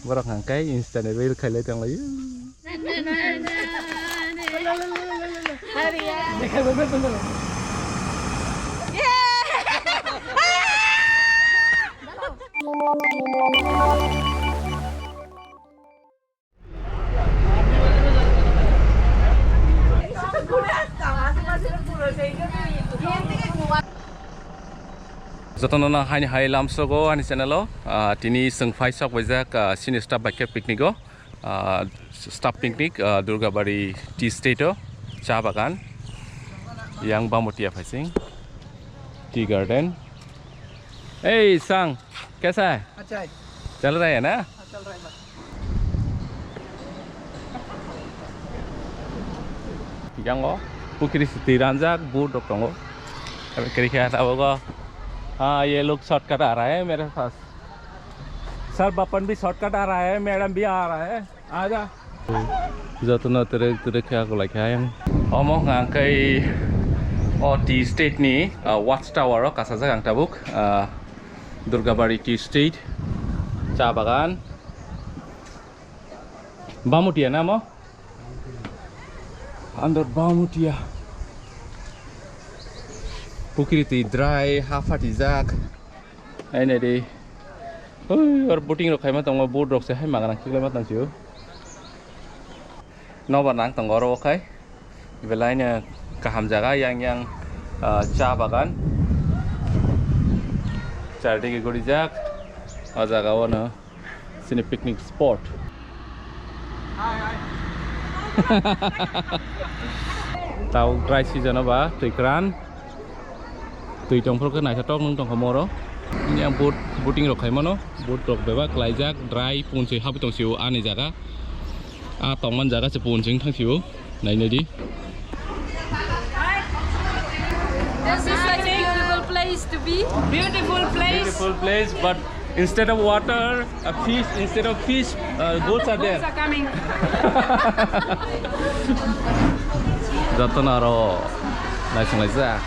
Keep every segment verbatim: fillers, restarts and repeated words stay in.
Borok hwnkhe Insta ni reel khailai tonglaio. Jotono no haini hai lamsogo ani channel o, ah, tini chwng phai sok baijak, ah, senior staff bai khe picnic o, ah, staff picnic, ah, Durgabari tea estate o, cha bagan, yang Bamutia phaising, tea garden. Ei, Sang, kaisa hai? Achha hai. Chal raha hai na? Haa, chal raha hai, bas. Yang o, pukiri si twi ranjak, boat rok tongo. Kiri khe abo go. Haan, ye log shortcut aa raha hai mere paas. Sir, wapan bhi shortcut aa raha hai, madam bhi aa raha hai. Aja. Jotono twrwk twrwk khe akolai khe ayang. Omo hwnkha khe o tea estate ni, ah, watch tower o kasajak ang tabuk, ah, Durgabari tea estate, cha bagan. Bamutia na mo? Under Bamutia. Pukiri twi dry, ha phatijak. Ai nai di. Hui, or boating rok khaima tongo, boat rok se hai magana khiklaima tong sio. Nobar nang tongo oro o khai. Belai no kaham jaga yang yang, ah, cha bagan. Chardigi gurijak. O jaga o no. Chini picnic spot. Tabuk dry season o ba twi kwran. Twi tongphuru khe naithotok nwng tongkha moro. Yang boat, boating rok khaimano. Boat rok bebak klaijak, dry punchwi habwi tongsio ani jaga. A tongman jaga se punchwi thang sio. Nainai di. This is such a beautiful place to be. Beautiful place. Beautiful place, but instead of water, a fish, instead of fish, uh, goats are there. Goats are coming. Jotono aro naising laijak.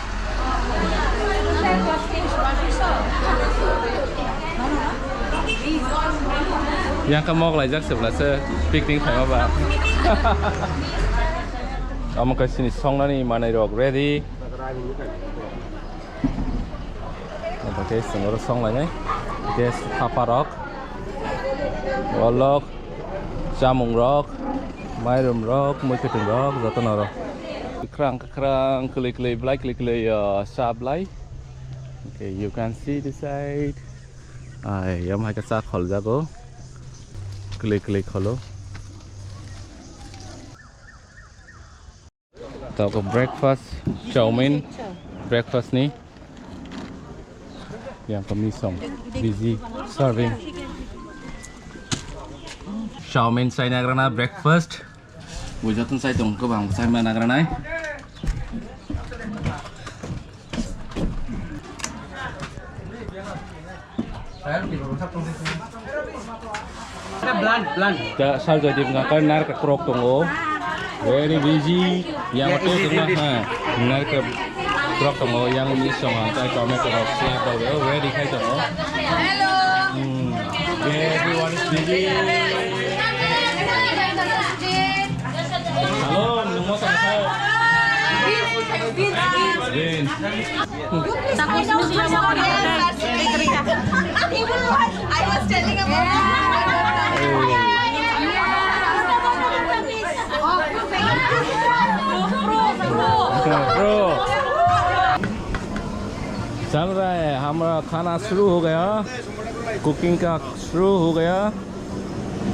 Yang khe mok laijak se bwlasa picnic phaima ba. Omo khe chini songnani manwi rok ready. Omo khe chwng oro song lainai. Guest hapha rok, walok, chamung rok, mairum rok, mui kwthwng rok, joto no oro. Kwkhrang kwkhrang, kwlwi kwlwi, belai kwlwi kwlwi, ah, cha belai. Okay, you can see the side. Ai, yam hai khe cha khol jago. Kwlwi kwlwi kholo. Tabuk breakfast, chowmein, breakfast ni. Yang kami song, busy serving. Chowmein chai nagrana breakfast. Bujatun chai tong, kwbang chai ma nagranai. Blunt, blunt. Da sal jadi ngakar nar ke krok tongo. Very busy. Yang itu tengah ha. Nar ke krok tongo. Yang ini song angkai tomato rok slap tongo. Very khai tongo. Hello. Hmm. Everyone is busy. Hello, nungmo tangkha. Beans, beans, beans. Beans. I was telling about Bro, चल रहा है, हमारा खाना शुरू हो गया, कुकिंग का शुरू हो गया।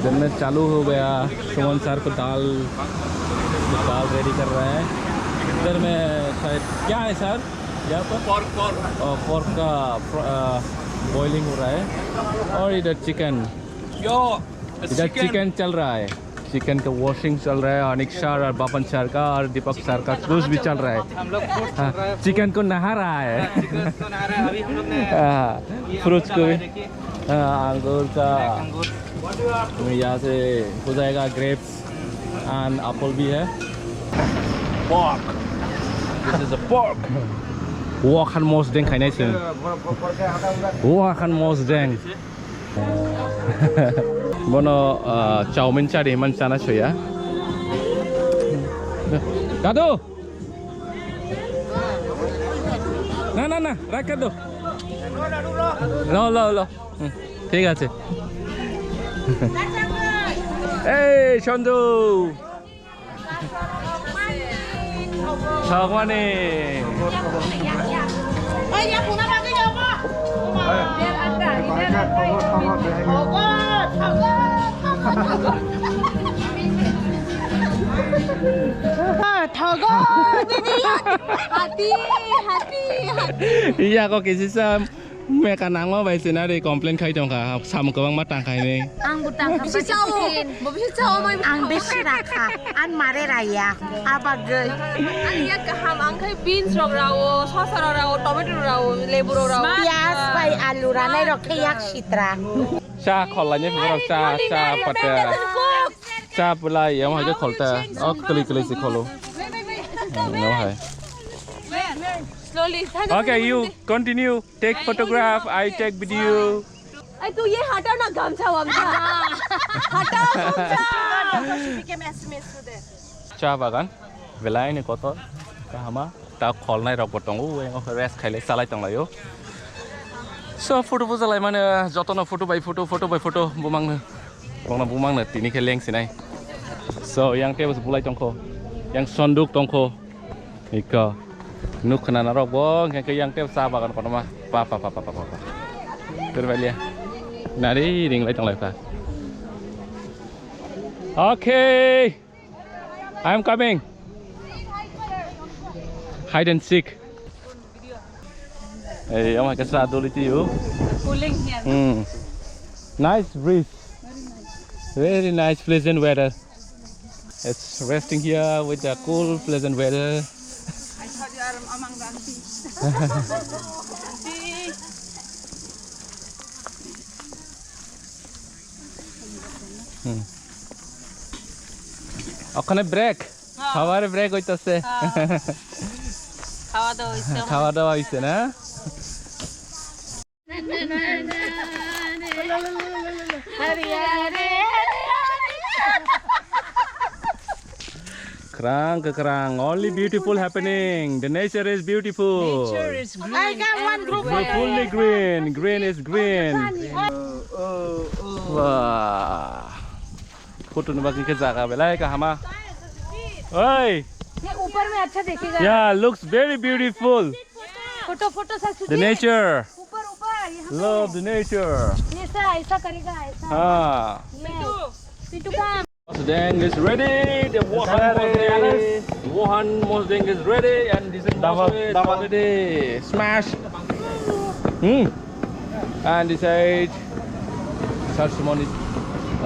जब मैं चालू हो गया, सुमन सर को दाल, दाल रेडी कर रहा है। इधर में शायद क्या है सर? यहाँ पर? Pork, pork। अ, pork का, अ, boiling हो रहा है। और इधर चिकन। Yo, इधर चिकन। चिकन चल रहा है। चिकन का वॉशिंग चल रहा है। अनिक सर और बापन सर का और दीपक सर का क्रूज भी चल रहा है। हम लोग फ्रूट चल रहा है। हाँ, चिकन को नहा रहा है। हाँ, चिकन को नहा रहा है। अभी हम लोग ने हाँ, ये फ्रूट्स को भी। देखिए। हाँ, अंगूर का। अंगूर। हमें यहाँ से हो जाएगा ग्रेप्स एंड एप्पल भी है। Pork। This is a pork। Wah khan mosdeng khainai chwng। Wah khan mosdeng। Bono, ah, chowmin chari man chana soya. Dadu! Na, na, na, rakhe do. Lo, lo, lo. Hmm, thik ache. Ei, Sonju! Thokmani. Thogo, didi. Hati, hati, hati. Iya, kok isi sam. Meka nangma bai sinari complain khai tongkha, samung kwbangma tangkha hinwi. Ang bo tangkha. Bisi chao, bo bisi chao mai. Ang bisi rakha, ang mare raya, abagwi. Ang yak kaham, ang khai beans rok rao, sosa rok rao, tomato rok rao, lebu rok rao. Piyaj bai alu ranai rok khe yak sitra. Cha kholai ni phungrok cha, cha pata. Cha pulai, yam hai khe kholta. Ok, kli kli si kholo. Wait, wait, wait. Hmm, no hai. Slowly. Okay, you continue. Take photograph, I take video. Ai, tu ye hata na gamcha wamcha. Hata gamcha. She became S M S today. Cha bagan, belai ni kotor, kahama, ta kholnai rok bo tongo, uwe rest khailai chalai tonglaio. So, photo bo chalai mane, jotono photo by photo, photo by photo, bumang no, bumang no, tini khe leng sinai. So, yang tebos bulai tongkho, yang sonduk tongkho. Iko. Nuk khna narok bo, hwnkhe khe yang tei cha bagan kotorma. Pa, pa, pa. Terbalia. Nari ring lai tong lai pha. Okay. I'm coming. Hide and seek. Hey, oh my God, doli tiyo. Cooling here. Hmm. Nice breeze. Very nice, pleasant weather. It's resting here with the cool, pleasant weather. I thought you are among the aunties. Hmm. ওখানে ব্রেক, হ্যাঁ। খাবার ব্রেক হইতাছে। হ্যাঁ। খাওয়া দাওয়া হইছে আমার। খাওয়া দাওয়া হইছে না? Krang, krang, only beautiful happening. The nature is beautiful. Nature is green. I got one group. Everywhere. Fully green. Green is green. Wow. Photo ni bagwi khe jaga belai kaham. Oi. ये ऊपर में अच्छा दिखेगा। Yeah, looks very beautiful. Photo, photo sir, the nature. ऊपर, ऊपर, यहाँ पे। Love the nature. ये ऐसा, ऐसा करेगा, ऐसा। हाँ। Yes. Pintu, come. Mosdeng is ready. The Wuhan Mosdeng. Wuhan Mosdeng is ready, and this is Mosdeng is already smash. Hmm. And this side, Sir Simon is,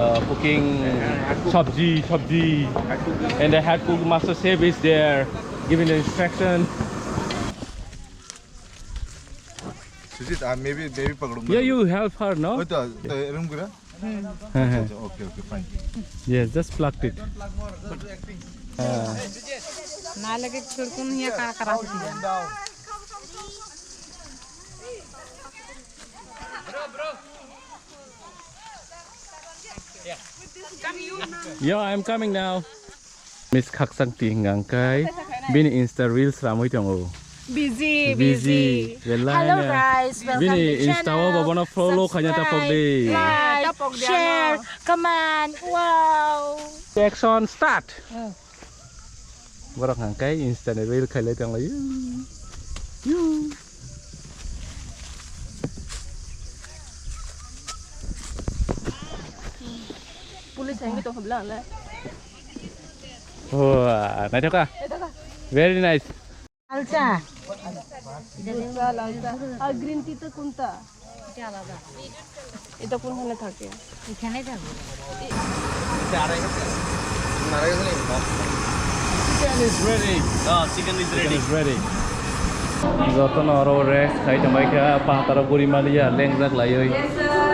uh, cooking sabji, sabji. And the head cook master chef is there, giving the instruction. Sujit, ah, maybe, maybe pakdung. Yeah, you help her, no? Oi to, to, room gura. Okay, okay, fine. Yes, just plucked it. Ah. ना लगे छिड़कू नहीं है, करा, करा सकती है। Yeah, I'm coming now. Miss Khaksang ti hwnka hwnkhe bini Insta reels ramwi tongo. Busy, busy. Belai no. Hello guys, welcome to channel. Bini Insta o bobono follow khaina tapok di. Subscribe, like, share, comment. Wow. Action start. Oh. Borok hwnka hwnkhe Insta ni reel khailai tonglaio. Police hwnwi tongkha bwla le. Wah, naithok kha. Naithok kha. Very nice. লাল চা। দুধ চা, লাল চা। আর green tea তো কোনটা? এটা আলাদা। এটা কোনখানে থাকে? এখানে থাকবে। Chicken is ready. Oh, chicken is ready. Chicken is ready. Jotono oro rest khai tongbai kha, pataro guri maliya, lengjak laiwi. Yes, sir.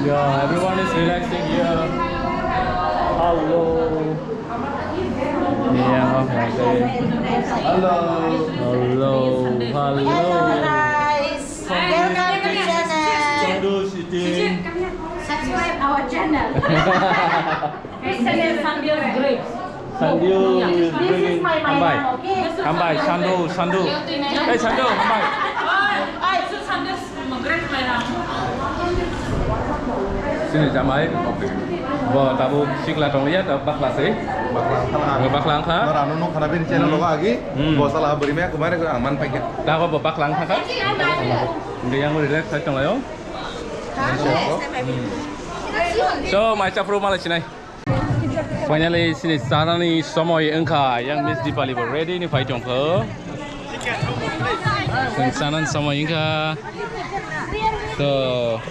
Yeah, everyone is relaxing here. Hello. Yeah, okay. Hello. Hello. Hello. Hello, guys. Welcome to channel. Chandu sitting. Subscribe our channel. Sandu is bringing hambai. Hambai, Sandu, Sandu. Hey, Sandu, hambai. Sini jamai. Bo tabuk sikla tongya, tabuk bakla se. Bakla wngkha. Bo bakla wngkha. Norano nukha na bini channel logo agi. Hmm. Bo sala bwrwi maya kwmari ang man paikha. Tabuk bo bakla wngkha kha. Yang relax khai tonglaio. So, mai chapru malai sinai. Finally, sini chanani somoi wngkha. Yang Miss Dipali bo ready ni phai tongkha. Sini chanani somoi wngkha. So,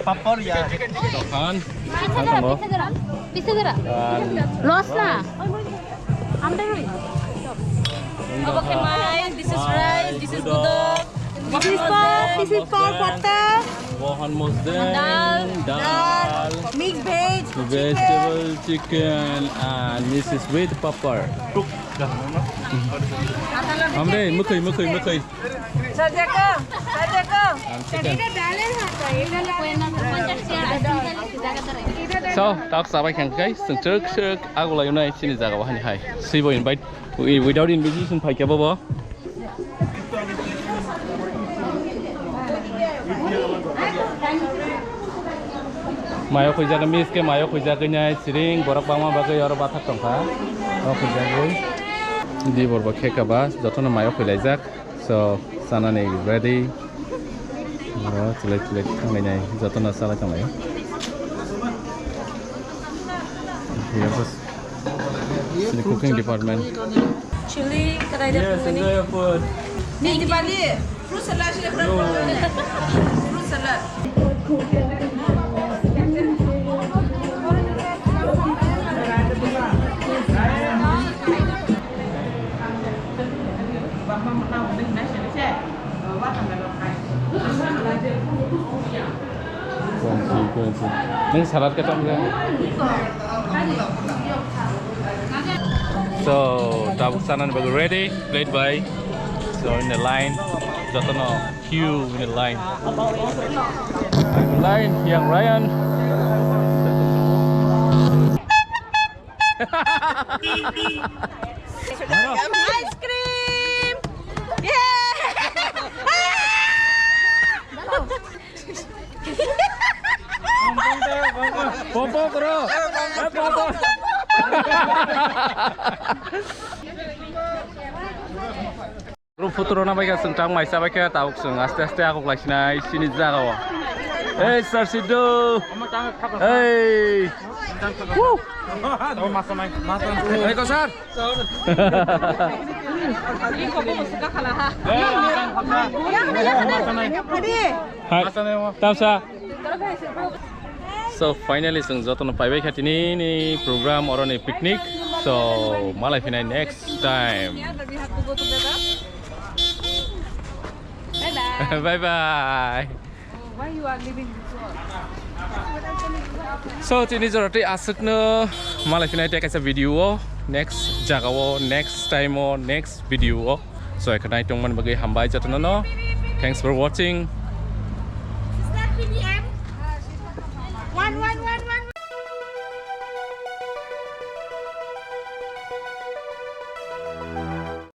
papor ya. Tokhan. Tokhan tongo. Loss na. Okay, mai, this is rice, this is gudok. This is pork, this is pork, patta. Wahan mosdeng, dal, dal, mixed veg, vegetable, chicken, and this is with papar. Amre, mukhui, mukhui, mukhui. Sajako, sajako. And chicken. So, tabuk chabai kha khe, chwng chwk chwk agulai unai chini jaga bahai hai. Sibo invite, wi-, without invitation phai khe bobo. Mayo khuijak, miss khe mayo khuijak nai siring, borok bangma bagwi oro bathak tongkha. O khuijagwi. Di borbo khe kaba, jotono mayo khuilaijak. So, chanani ready. Oro chwlai chwlai thanglainai, jotono chalai tonglaio. Here is the cooking department. Chili, kadai dia. Yes, enjoy your food. Ni di bali, fruit salad sih, fruit salad. Kwensi, kwensi. Nang salad ka tong ya? So, tabuk chanani bagwi ready, plate by. So, in the line, jotono queue in the line. Line, yang Ryan. Ice cream! Yeah! Popo, bro. Eh, popo. Group photo rwna bai kha, chwng tang mai cha bai kha, tabuk chwng aste aste aguk lai sinai chini jaga o. Hey, Sir Sidhu. Hey. Woo. Hey, ko sir. Hai. Tamsa. So finally, chwng jotono paibai kha tini ni program, oro ni picnic. So malai phinai next time. Bye bye. Bye bye. Why you are leaving this world? So tini jora tei aswkno malai phinai tei kaisa video o, next jaga o, next time o, next video o. So ekha nai tongmani bagwi hambai jotono no. Thanks for watching. One, one,